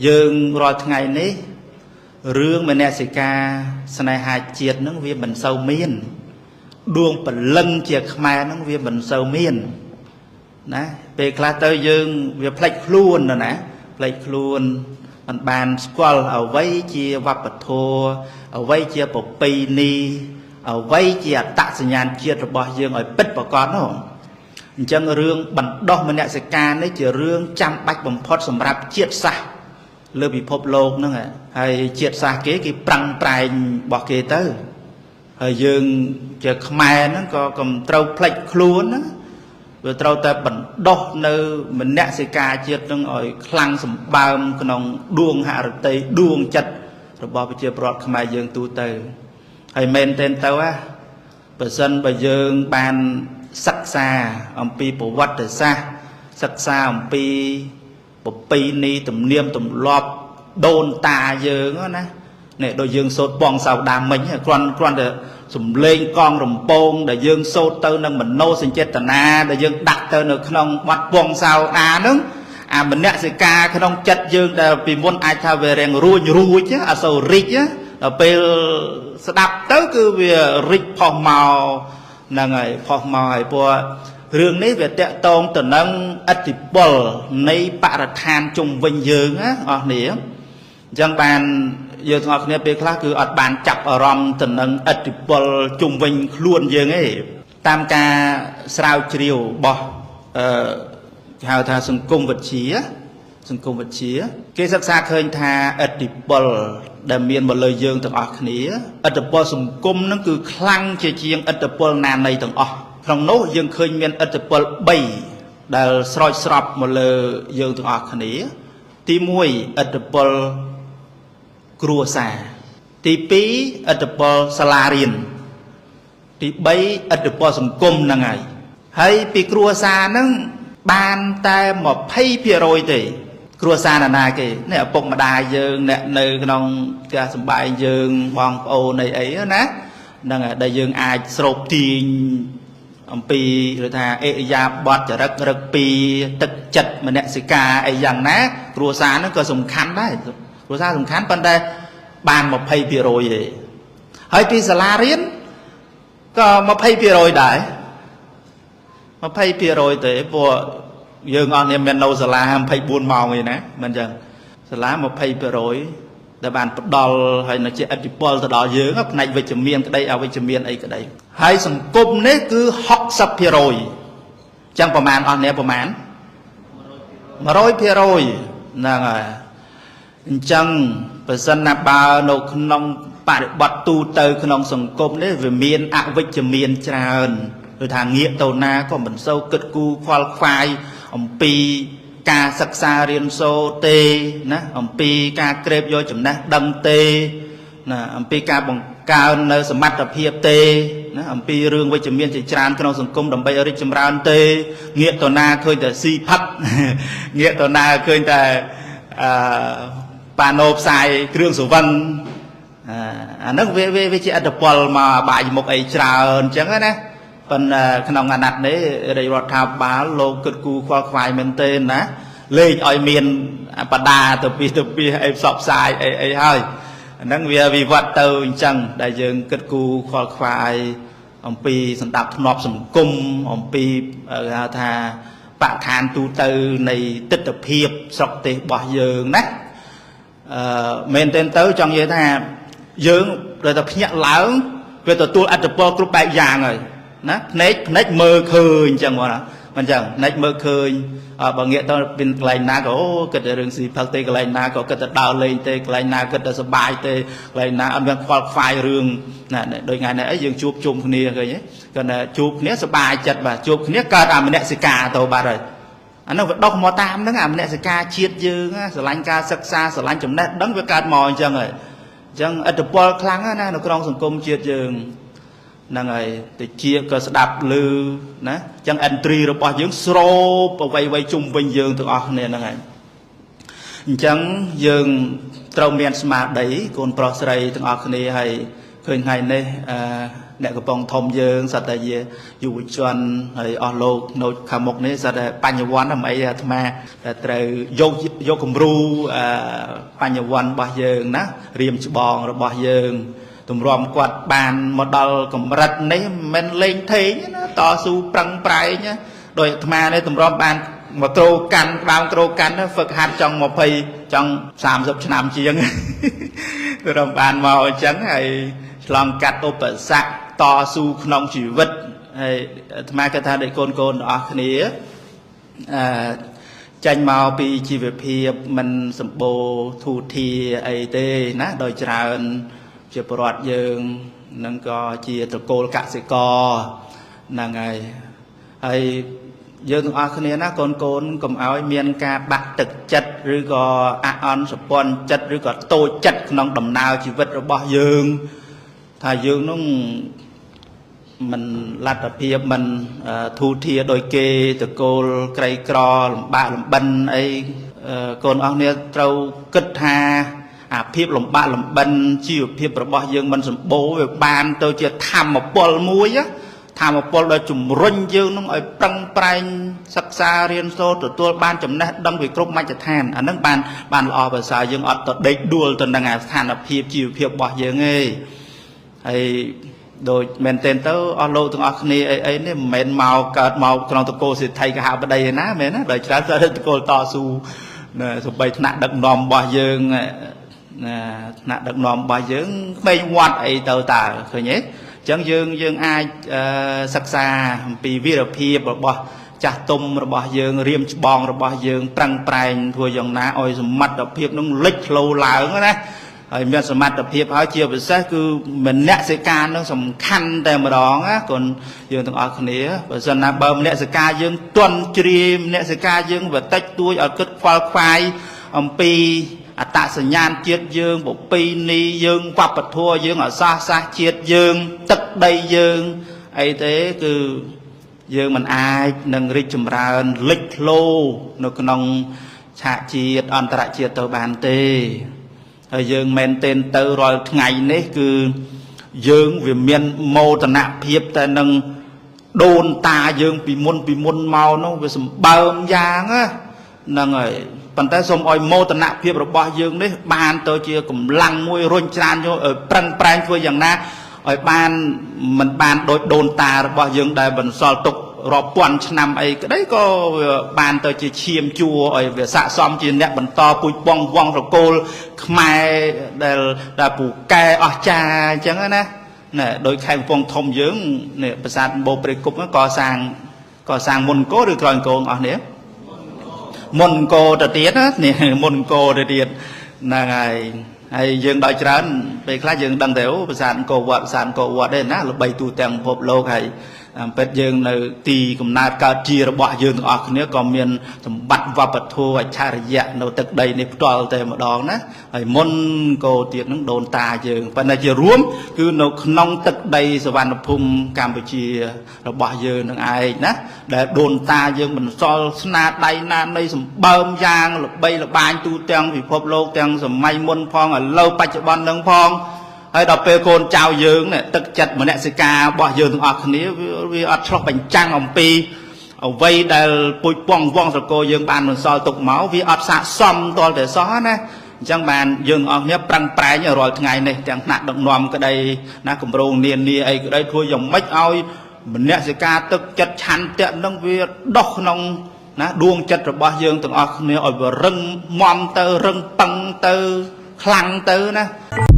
យើងរាល់ថ្ងៃនេះរឿងមនសិការស្នេហាជាតិនឹងវាមិនសូវមានដួងព្រលឹងជាខ្មែរនឹងវាមិនសូវមានណាពេលខ្លះទៅយើងវាផ្លេចខ្លួនណាផ្លេចខ្លួនមិនបានស្គាល់អ្វីជាវប្បធម៌អ្វីជាប្រពៃណីអ្វីជាអត្តសញ្ញាណជាតិរបស់យើងឲ្យពិតប្រាកដនោះអញ្ចឹងរឿងបណ្ដោះមនសិការនេះជារឿងចាំបាច់បំផុតសម្រាប់ជាតិសាសន៍លើពិភពលោកហ្នឹងហើយជាតិសាសន៍គេគេប្រឹងប្រែងរបស់គេទៅហើយយើងជាខ្មែរហ្នឹងក៏កុំត្រូវផ្លេចខ្លួនណាវាត្រូវតែបណ្ដោះនៅមនសិការជាតិនឹងឲ្យខ្លាំងសម្បើមក្នុងដួងហឫទ័យដួងចិត្តរបស់ប្រជាពលរដ្ឋខ្មែរយើងទូទៅហើយមែនទែនទៅណាបើសិនបើយើងបានសិក្សាអំពីប្រវត្តិសាស្ត្រសិក្សាអំពីប្រពៃណីទំនៀមទម្លាប់ដូនតាយើងណានេះដូចយើងសូត្របងសៅដាមិញគ្រាន់គ្រាន់តែសំលេងកងរំពងដែលយើងសូត្រទៅនឹងមโนសញ្ចេតនាដែលយើងដាក់ទៅនៅក្នុងបទពងសៅដាហ្នឹងអាមនសិការក្នុងចិត្តយើងដែលពីមុនអាចថាវារៀងរួញរួចអត់សូវរិចដល់ពេលស្ដាប់ទៅគឺវារិចផុសមកហ្នឹងហើយផុសមកហើយព្រោះរឿងនេះវាតកតងទៅនឹងឥទ្ធិពលនៃបរិស្ថានជុំវិញយើងណាអស់នេះអញ្ចឹងបានយើងទាំងអស់គ្នាពេលខ្លះគឺអត់បានចាប់អារម្មណ៍ទៅនឹងឥទ្ធិពលជុំវិញខ្លួនយើងទេតាមការស្រាវជ្រាវរបស់អឺគេហៅថាសង្គមវិទ្យាសង្គមវិទ្យាគេសិក្សាឃើញថាឥទ្ធិពលដែលមានមកលើយើងទាំងអស់គ្នាឥទ្ធិពលសង្គមនឹងគឺខ្លាំងជាជាងឥទ្ធិពលណានៃទាំងអស់ក្នុងនោះយើងឃើញមានឥទ្ធិពល3ដែលស្រោចស្រពមកលើយើងទាំងអស់គ្នាទី1ឥទ្ធិពលគ្រួសារទី2ឥទ្ធិពលសាលារៀនទី3ឥទ្ធិពលសង្គមហ្នឹងហើយហើយពីគ្រួសារហ្នឹងបានតែ20%ទេគ្រួសារណានាគេនេះឪពុកម្ដាយយើងអ្នកនៅក្នុងផ្ទះសម្បែងយើងបងប្អូនអីអីណាហ្នឹងហើយដែលយើងអាចស្រូបទាញអំពីឬថាអិរិយាបថចរិតរឹកពីទឹកចិត្តមនសិការអីយ៉ាងណាគ្រួសារហ្នឹងក៏សំខាន់ដែរគ្រួសារសំខាន់ប៉ុន្តែបាន20%ទេហើយពីសាលារៀនក៏20%ដែរ20%ទេព្រោះយើងអស់នេះមិននៅសាលា24ម៉ោងទេណាមិនអញ្ចឹងសាលា20%ដែលបានផ្ដល់ហើយនៅជាឥទ្ធិពលទៅដល់យើងផ្នែកវិជ្ជមានក្តីអវិជ្ជមានអីក្តីហើយសង្គមនេះគឺ60%អញ្ចឹងប្រមាណអស់នេះប្រមាណ100%ហ្នឹងហើយអញ្ចឹងបើសិនណាបើនៅក្នុងបរិបត្តិទូទៅក្នុងសង្គមនេះវាមានអវិជ្ជមានច្រើនឬថាងាកទៅណាក៏មិនសូវគិតគូរខ្វល់ខ្វាយអំពីការសិក្សារៀនសូត្រទេណាអំពីការក្រេបយកចំណេះដឹងទេណាអំពីការបង្កើននៅសមត្ថភាពទេណាអំពីរឿងវិជ្ជមានជាច្រើនក្នុងសង្គមដើម្បីឲ្យរីកចម្រើនទេងាកទៅណាឃើញតែស៊ីផឹកងាកទៅណាឃើញតែអឺប៉ាណូផ្សាយគ្រឿងសុវឹងអាហ្នឹងវាវាជាឥទ្ធិពលមកបាយមុខអីច្រើនអញ្ចឹងណាប៉ុន្តែក្នុងអាណត្តិនេះរាជរដ្ឋាភិបាលលោកគិតគូរខ្វល់ខ្វាយមែនទែនណាលេងឲ្យមានបដាទៅពីទៅពីអីផ្សព្វផ្សាយអីអីហើយអាហ្នឹងវាវិវត្តទៅអញ្ចឹងដែលយើងគិតគូរខ្វល់ខ្វាយអំពីសន្តិភាពសង្គមអំពីគេហៅថាបរិស្ថានទូទៅនៃទិដ្ឋភាពស្រុកទេសរបស់យើងណាអឺមែនទែនទៅចង់និយាយថាយើងត្រូវតែភ្ញាក់ឡើងវាទទួលឥទ្ធិពលគ្រប់បែបយ៉ាងហើយណាភ្នែកភ្នែកមើលឃើញអញ្ចឹងបងណាមិនអញ្ចឹងភ្នែកមើលឃើញបើងាកទៅពីកន្លែងណាក៏អូគិតតែរឿងស៊ីផឹកទេកន្លែងណាក៏គិតតែដើរលេងទេកន្លែងណាគិតតែសប្បាយទេកន្លែងណាអត់មានខ្វល់ខ្វាយរឿងណាដូចថ្ងៃនេះអីយើងជួបជុំគ្នាឃើញទេគាត់ថាជួបគ្នាសប្បាយចិត្តបាទជួបគ្នាកើតអាមនសិការទៅបាត់ហើយអានោះវាដុះមកតាមហ្នឹងអាមនសិការជាតិយើងស្រឡាញ់ការសិក្សាស្រឡាញ់ចំណេះដឹងវាកើតមកអញ្ចឹងហើយអញ្ចឹងឥទ្ធិពលខ្លាំងណាស់នៅក្នុងសង្គមជាតិយើងហ្នឹងហើយតិចក៏ស្ដាប់ឮណាអញ្ចឹង entry របស់យើងស្រូបអ្វីៗជុំវិញយើងទាំងអស់គ្នាហ្នឹងហើយអញ្ចឹងយើងត្រូវមានស្មារតីកូនប្រុសស្រីទាំងអស់គ្នាហើយ ឃើញថ្ងៃនេះអឺអ្នកកំពង់ធំយើងសត្វតែជាយុវជនហើយអស់លោកនៅខាងមុខនេះសត្វតែបញ្ញវន្តហ្នឹងអីអាត្មាតែត្រូវយកយកគំរូអឺបញ្ញវន្តរបស់យើងណារៀមច្បងរបស់យើងទម្រាំគាត់បានមកដល់កម្រិតនេះមិនមែនលេងថេងណាតស៊ូប្រឹងប្រែងណាដោយអាត្មានេះទម្រាំបានមកត្រូកាន់ក្បាលត្រូកាន់ហ្វឹកហាត់ចង់20ចង់30ឆ្នាំជាង ទម្រាំបានមកអញ្ចឹងហើយឆ្លងកាត់ឧបសគ្គតស៊ូក្នុងជីវិតហើយអាត្មាគិតថាដូចកូនកូនទាំងអស់គ្នាអឺចាញ់មកពីជីវភាពមិនសម្បូរធូធាអីទេណាដោយច្រើនជាប្រវត្តិយើងនឹងក៏ជាត្រកូលកសិករហ្នឹងហើយហើយយើងទាំងអស់គ្នាណាកូនកូនកុំឲ្យមានការបាក់ទឹកចិត្តឬក៏អអន់សពន់ចិត្តឬក៏តូចចិត្តក្នុងដំណើរជីវិតរបស់យើងថាយើងនោះមិនលទ្ធភាពមិនធូធាដោយគេតកូលក្រីក្រលំបាកលំបិនអីកូនអស់គ្នាត្រូវគិតថាអាភាពលំបាកលំបិនជីវភាពរបស់យើងមិនសម្បូរវាបានទៅជាធម្មពលមួយធម្មពលដែលជំរុញយើងនឹងឲ្យប្រឹងប្រែងសិក្សារៀនសូត្រទទួលបានចំណេះដឹងពីគ្រប់មជ្ឈដ្ឋានអានឹងបានបានល្អប្រសើរយើងអត់ទៅដេកដួលទៅនឹងអាស្ថានភាពជីវភាពរបស់យើងទេហើយដូចមែនទែនទៅអស់លោកទាំងអស់គ្នាអីអីនេះមិនមែនមកកើតមកក្នុងតកូលសេដ្ឋីកហបតីឯណាមែនណាដោយច្រើនទៅតកូលតស៊ូណាសំបីថ្នាក់ដឹកនាំរបស់យើងណាថ្នាក់ដឹកនាំរបស់យើងក្មេងវត្តអីទៅតើឃើញទេអញ្ចឹងយើងយើងអាចសិក្សាអំពីវីរភាពរបស់ចាស់ទុំរបស់យើងរៀមច្បងរបស់យើងប្រឹងប្រែងធ្វើយ៉ាងណាឲ្យសមត្ថភាពនឹងលេចធ្លោឡើងណាហើយមានសមត្ថភាពហើយជាពិសេសគឺមនសិការនឹងសំខាន់តែម្ដងណាកូនយើងទាំងអស់គ្នាបើសិនណាបើមនសិការយើងទន់ជ្រាយមនសិការយើងវាតិចតួចឲ្យគិតខ្វល់ខ្វាយអំពីអត្តសញ្ញាណជាតិយើងប្រពៃណីយើងវប្បធម៌យើងអសាសជាតិយើងទឹកដីយើងអីទេគឺយើងមិនអាចនឹងរីកចម្រើនលេចធ្លោនៅក្នុងឆាកជាតិអន្តរជាតិទៅបានទេហើយយើងមែនទែនទៅរាល់ថ្ងៃនេះគឺយើងវាមានមោទនភាពតែនឹងដូនតាយើងពីមុនពីមុនមកនោះវាសម្បើមយ៉ាងហ្នឹងហើយប៉ុន្តែសូមឲ្យមោទនភាពរបស់យើងនេះបានទៅជាកម្លាំងមួយរុញច្រានយកឲ្យប្រឹងប្រែងធ្វើយ៉ាងណាឲ្យបានមិនបានដូចដូនតារបស់យើងដែលបន្សល់ទុករាប់ពាន់ឆ្នាំអីក្តីក៏វាបានទៅជាឈាមជួរឲ្យវាស័កសមជាអ្នកបន្តពូជពងវងត្រកូលខ្មែរដែលដែលពូកែអស្ចារ្យអញ្ចឹងណាណែដោយខេត្តកំពង់ធំយើងនេះប្រាសាទបូព្រៃគុកកសាងកសាងមុនកោឬក្រោយកោអស់នេះមុនកោទៅទៀតណានេះមុនកោទៅទៀតហ្នឹងហើយហើយយើងដល់ច្រើនពេលខ្លះយើងដឹងតែអូប្រាសាទអង្គរវត្តប្រាសាទអង្គរវត្តទេណាល្បីទូទាំងពិភពលោកហើយអំពិតយើងនៅទីកំណើតកើតជារបស់យើងទាំងអស់គ្នាក៏មានសម្បត្តិវប្បធម៌អច្ឆរិយៈនៅទឹកដីនេះផ្ទាល់តែម្ដងណាហើយមុនកោទៀតនឹងដូនតាយើងប៉ុន្តែជារួមគឺនៅក្នុងទឹកដីសវណ្ណភូមិកម្ពុជារបស់យើងនឹងឯងណាដែលដូនតាយើងបន្សល់ស្នាដៃណានៃសម្បើមយ៉ាងល្បីល្បាញទូទាំងពិភពលោកទាំងសម័យមុនផងឥឡូវបច្ចុប្បន្ននឹងផងហើយដល់ពេលកូនចៅយើងនេះទឹកចិត្តមនសិការរបស់យើងទាំងអស់គ្នាវាអត់ឆ្លុះបញ្ចាំងអំពីអ្វីដែលពូជពងវងត្រកូលយើងបានបន្សល់ទុកមកវាអត់ស័កសមទាល់តែសោះណាអញ្ចឹងបានយើងអស់គ្នាប្រឹងប្រែងរាល់ថ្ងៃនេះទាំងថ្នាក់ដឹកនាំក្តីណាគម្រោងនានាអីក្តីធ្វើយ៉ាងម៉េចឲ្យមនសិការទឹកចិត្តឆន្ទៈនឹងវាដុះក្នុងណាដួងចិត្តរបស់យើងទាំងអស់គ្នាឲ្យវារឹងមាំទៅរឹងប៉ឹងទៅខ្លាំងទៅណា។